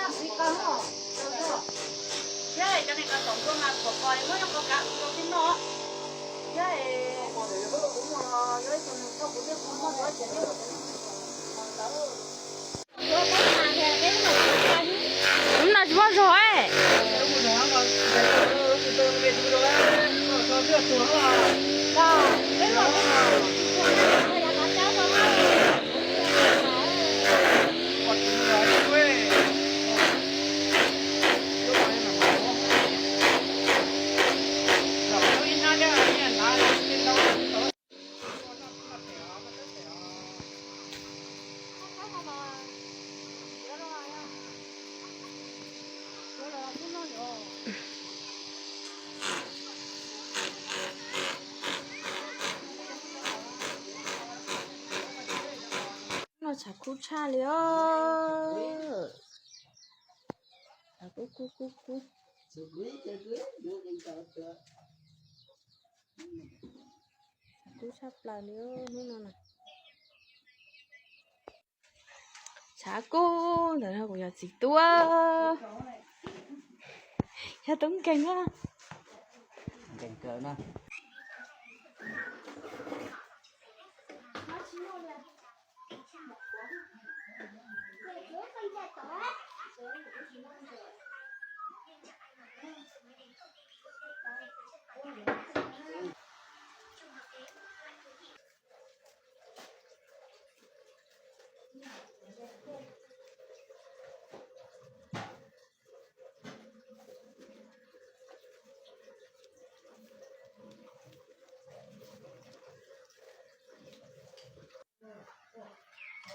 Lub no tsis muaj zog. No tshav kub tshaj li os. Tshav kub kub kub kub. Tshav kub tshaj plaws li hnub no na. Tshav kub ntawm no kuv yog txiv tub. Yog tub nkeeg na. Nkeeg kawg na.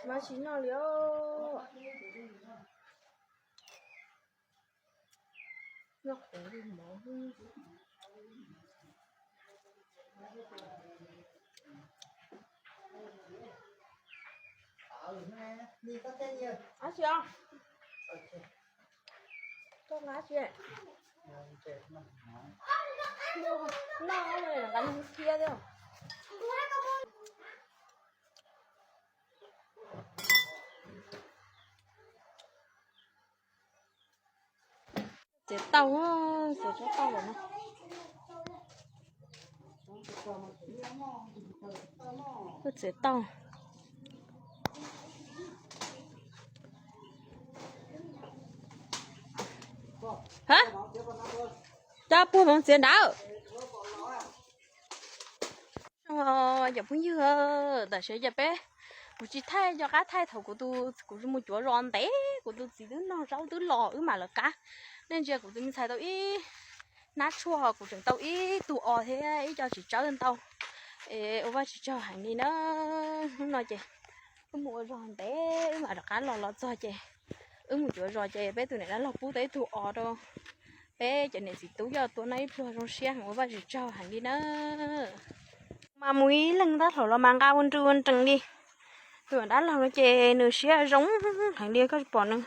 Maiv tsis noj li os. Noj qhuav li mov. Dab tsi os? Koj nqa dab tsi? Noj nqa nug thiab thiab. Txiav tauj, txiav tsob tauj lawm no. Txiav tauj. Ha, cov puag moov txiav nrad. Cov phooj ywg, tam sim no ces peb, kuv tsis thaij cov qab thaij thaum kuv tus, kuv mus cuav zos ntev, kuv tus txiv twb nog zaub twb los wb mam lawv qab. Nej ntsia kuv tus me ntxhais tau ib hnab tshuaj, kuv tseem tau ib tug os thiab ib co txiv tsawb ntau. Es ua Vajtswv tsaug heev li na. Hnub no ces wb mus ua zog ntev wb mam rov qab los, los txog ces wb mus cuav zos ces peb tus niam dab laug pub tau ib tug os rau peb cov niam txiv tub coj tua noj ib pluag, zoo siab heev, ua Vajtswv tsaug heev li na. Mas mus ib leeg tab hlaum los mas nqa ua nrw ua nrees li. Tus dab laug no ces nws siab zoo heev li, koj tsis pom nws.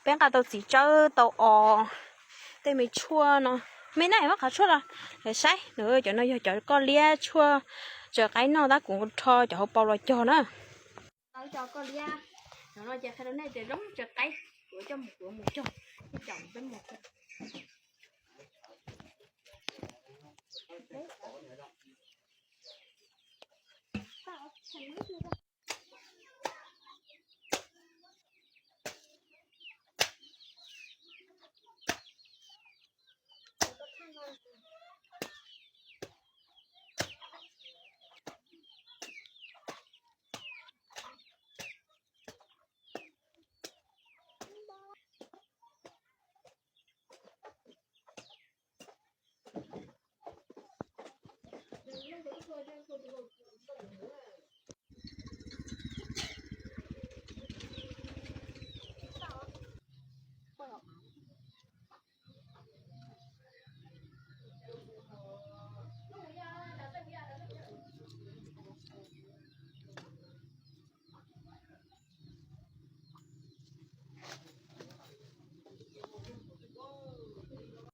Peb nqa tau txiv tsawb, tau os, tej me tshuaj no. Me na, muab qhov tshuaj los saib, nws cov no yog cov koj liab tshuaj tsaws qaib noj, tab kuv rho cov hauv paus los cog na. Tau cov koj liab no ces qhia rau nej tias zoo tsaws qaib, kuv coj mus, kuv mus cog, coj peb mus.